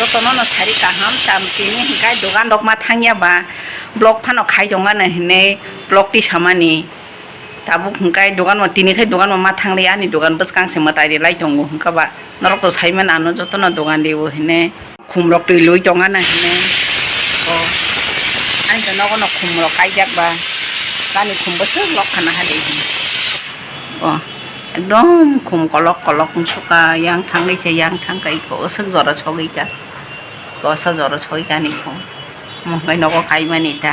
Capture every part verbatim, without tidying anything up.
Jotono no sari kaham tam tini hwnkhe dogan rok ma thangya ba vlog phano khai tongano hinwi vlog tisamani. Tabuk hwnkhe dogan bo tini khai dogan bo ma thangli ani dogan bwskang se mwtai rilai tongo hwnkhe ba norok to saimano ano jotono dogan rio hinwi. Khum rok twi lui tongana hinwi. O. Ang khe nogo no khum rok kaijak ba. Nani khum bwswk rok khana hai. O. Ekdom khum kolok kolok wng suka yang thangwi se yang thangkha iko aswk jora sogwi kha. Kosa jora sogwi kha ani khum. Omo hwnkhe nogo kaimani ta.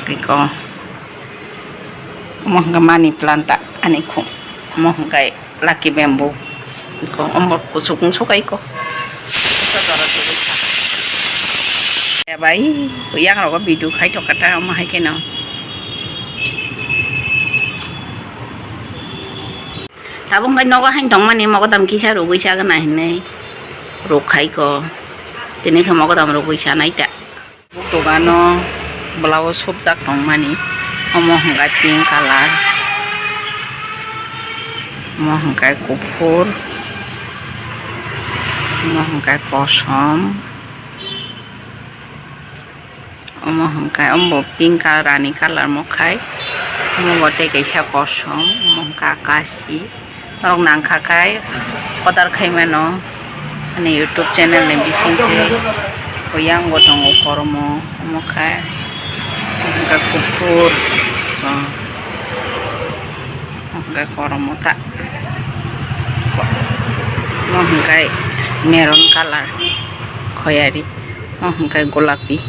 Iko. Omo hwnkhe money plant ta ani khum. Omo hwnkhe lucky bamboo. Iko omo kuchuk wng suka iko. Kosa jora sogwi kha. Ya bai, yang rogo video khai tongkha ta omo hai kheno. Tabuk hwnkhe nogo haino tongmani mogodam kisa rwgwi chagwna hinwi rwkhaiko. Tini khe mogodam rwgwi chanai ta. Dogano blouse subjak tongmani. Omo hwnkhe pink colour. Omo hwnkhe kuphur. Omo hwnkhe kosom. Omo hwnkhe, omo bo pink colour, rani colour mo khai. Omo bo tei kaisa kosom, omo hwnkhe akashi. Norok nangkha khai order khai mano ani YouTube channel ni bisingtwi. Bo yang bo tongo kormo, omo khai. Omo hwnkhe kuphur, oh. Omo hwnkhe kormo ta. Omo hwnkhe maroon colour, khoyari. Omo hwnkhe golapi.